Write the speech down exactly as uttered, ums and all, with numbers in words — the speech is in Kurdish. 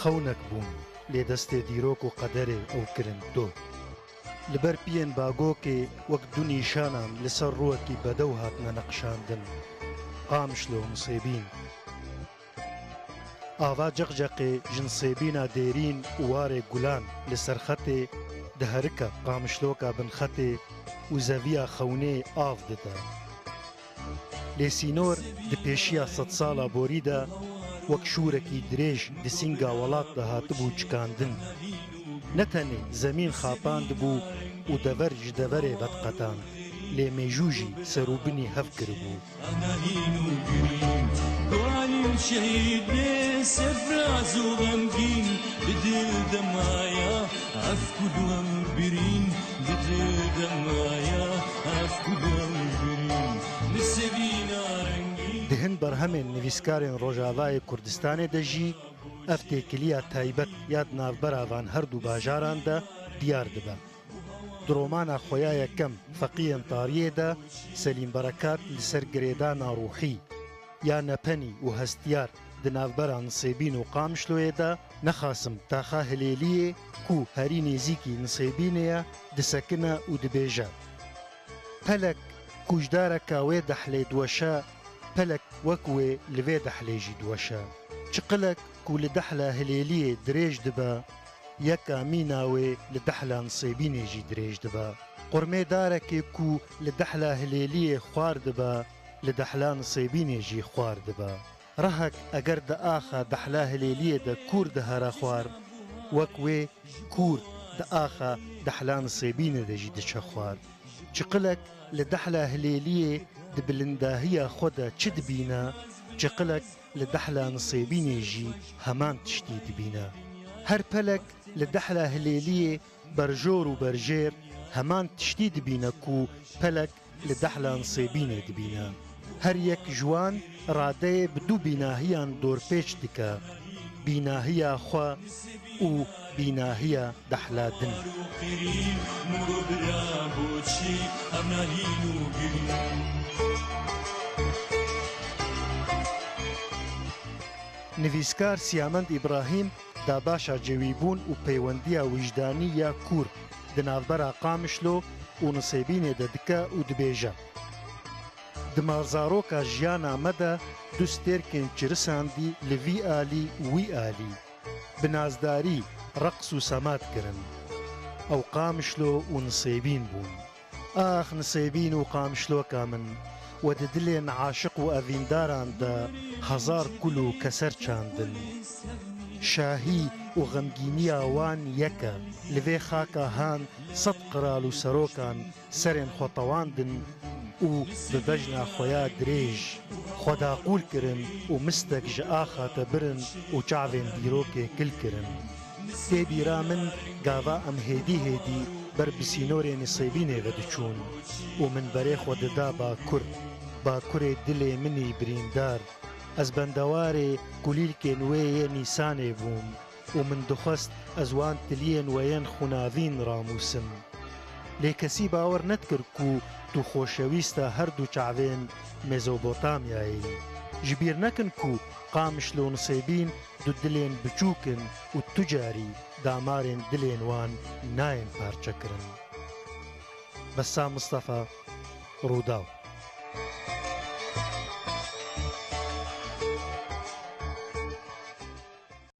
Qewnek bûn, lê destê dîrok û qederê ew kirin do. Li ber piyên bagokê wek du nîşanan li ser rûyekî bedew hatine neqşandin, Qamişlo û Nisêbîn. Ava ceqceqê ji Nisêbîna dêrîn û warê gulan li ser xetê diherike qamişloka bin xetê û zeviya xewnê av dide. Lê sînor di pêşiya sedsala borî de wek şûrekî dirêj di sînga welat de hatibû çikandin. Ne tenê zemîn xapandibû û dever ji deverê vediqetand, lê mêjû jî ser û binî hev kiribû. Ana hîn û girîn, gualîn şehîd bê, sefraz û xemgîn, bi dil de maya, ev ku li we birîn, bi dil de maya, ev ku li we birîn, bi sevîna rengîn. Di hin berhemên nivîskarên Rojavayê Kurdistanê de jî ev têkiliya taybet ya di navbera van her du bajaran de diyar dibe. Di romana xwe ya yekem Feqiyên Tariyê de Selîm Berekat li ser girêdana rûhî ya Nepenî û Hestiyar di navbera Nisêbîn û Qamişloyê de Nexasim taxa Hilêliyê ku herî nêzîkî Nisêbînê ye, disekine û dibêje: Pelek ku ji dareka wê dehlê diweşe, pelek wek wê li vê dehlê jî diweşe. Çiqilek ku li dehla Hilêliyê dirêj dibe, yeka mîna wê li dehla Nisêbînê jî dirêj dibe. Qurmê darekê ku li dehla Hilêliyê xwar dibe, li dehla Nisêbînê jî xwar dibe. Rehek eger di axa dehla Hilêliyê de kûr dihere xwar, wek wê kûr di axa dehla Nisêbînê de jî diçe xwar. Çiqilek li dehla Hilêliyê di bilindahiya xwe de çi dibîne, çiqilek li dehla Nisêbînê jî heman tiştî dibîne. Her pelek li dehla Hilêliyê berjor û berjêr heman tiştî dibîne ku pelek li dehla Nisêbînê dibîne. Her yek ji wan radeyê bi du bînahiyan dorpêç dike, bînahiya xwe û bînahiya dehla din. Nivîskar Siyamend Îbrahîm dabaşa cewîbûn û peywendiya wijdanî ya kûr di navbera Qamişlo û Nisêbînê de dike û dibêje: Di malzaroka jiyana me de du stêrkên çirisandî li vî alî û wî alî, bi nazdarî reqs û sema dikirin. Ew Qamişlo û Nisêbîn bûn. Ax Nisêbîn û Qamişloka min, we di dilên aşiq û evîndaran de hezar kul û keser çandin. Şahî û xemgîniya wan yek e. Li vê xaka han sed qral û serokan serên xwe tewandin û bi bejna xwe ya dirêj xwe daqûl kirin û mistek ji axa te birin û çavên dîrokê kil kirin. Tê bîra min gava em hêdî hêdî ber bi sînorê Nisêbînê ve diçûn û min berê xwe dida bakur, bakurê dilê min î birîndar. Ez bendewarê kulîlkên wê yê Nîsanê bûm û min dixwest ez wan tiliyên we yên xûnavîn ramûsim. Lê kesî bawer nedikir ku tu xoşewîsta her du çavên Mezopotamyayê yî. Ji bîr nekin ku Qamişlo û Nisêbîn du dilên biçûk in û tu carî damarên dilên wan nayên parçekirin. Bessam Mistefa, Rûdaw.